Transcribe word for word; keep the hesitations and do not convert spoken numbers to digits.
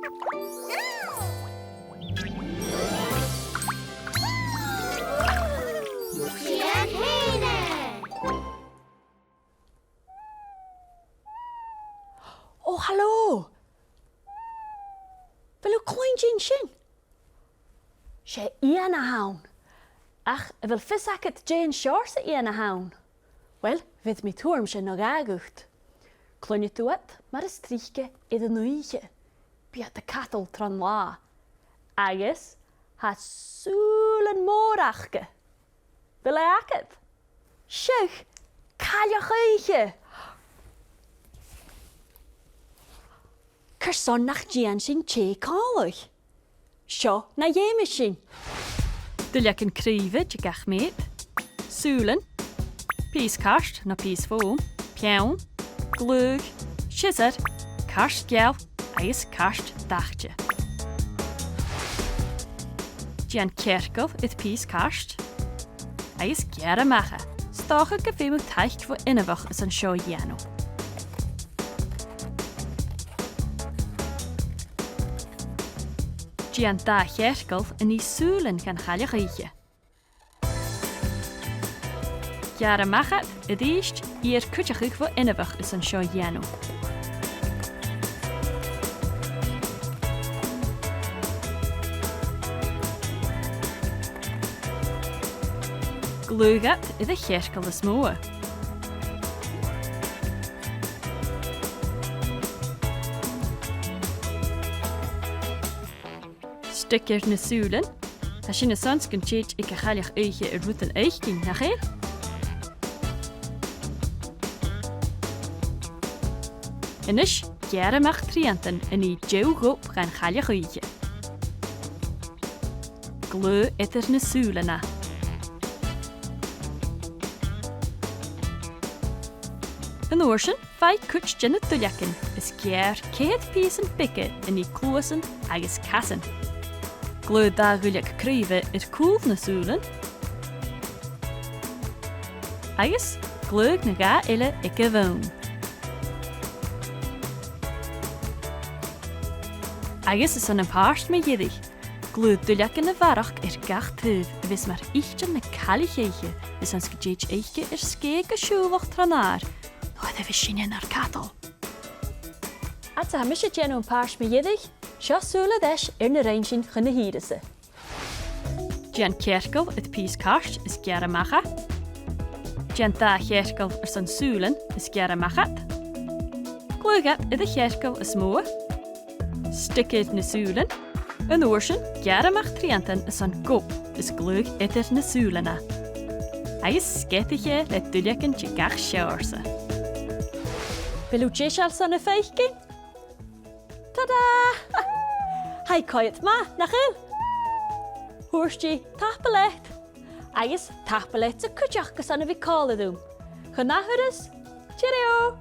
Dèan fhèin e! Ò, halò! A bheil thu a' cluinntinn sin? 'S e eun a th' ann. Ach a bheil fios agad dè an seòrsa eun a th' ann? Uill, bheir mi tuairimse no dhà dhut. Cluinnidh tu iad mar as trice air an oidhche. Bidh iad a' cadal tron latha. Agus tha sùilean mòra aca. A bheil e agad? Seadh, cailleach-oidhche! Carson nach dèan sinn tè còmhla? Seo na dh'fheumas sinn. Duilleagan craoibhe de gach meud. Sùilean. Pìos cairt no pìos fòm. Peann. Glaodh. Siosar. Cairt geal agus cairt dathte. Dèan cearcall air pìos cairt. Agus gearr a-mach e. 'S dòcha gum feum thu taic bho inbheach airson seo a dhèanamh. Dèan dà chearcall a nì sùilean dhan chailleach-oidhche. Gearr a-mach iad, a-rithist, iarr cuideachadh bho inbheach airson seo a dhèanamh. Glaodh iad air a' chearcall as motha. Stick air na sùilean. Tha sin a' sealltainn gun tèid aig a' chailleach-oidhche air rudan fhaicinn, nach eil? A-nis, gearr a-mach triantan a nì deagh ghob dhan chailleach-oidhche. Glaodh eadar na sùilean e. An uair sin, faigh cuid de na duilleagan is gearr ceithir pìosan beaga a nì cluasan agus casan. Glaodh dà dhuilleag craoibhe air cùl na sùilean. Agus glaodh na dhà eile aig a' bhonn. Agus airson am pàirt mu dheireadh, glaodh duilleagan a bharrachd air gach taobh a bhios mar itean na cailleach-oidhche airson 's gun tèid oidhche air sgèith gu siùbhlach tron adhar, no a bhios sinne nar cadal. Fhad 's a tha mise a' dèanamh am pàirt mu dheireadh, seo sùil air ais air na rinn sinn chun na h-ìre-sa. Dèan cearcall air pìos cairt is gearr a-mach e. Dèan dà chearcall airson sùilean is gearr a-mach iad. Glaodh iad air a' chearcall as motha. Stick air na sùilean. An uair sin, gearr a-mach triantan airson gob is glaodh eadar na sùilean e. Agus sgeadaich e le duilleagan de gach seòrsa. A bheil thu deiseil airson am faicinn? Ta-da! Tha i coimhead math, nach eil? Thuirt i, "Tapadh leat." Agus tapadh leatsa cuideachd airson a bhith còmhla rium. Chun ath thuras, cheerio!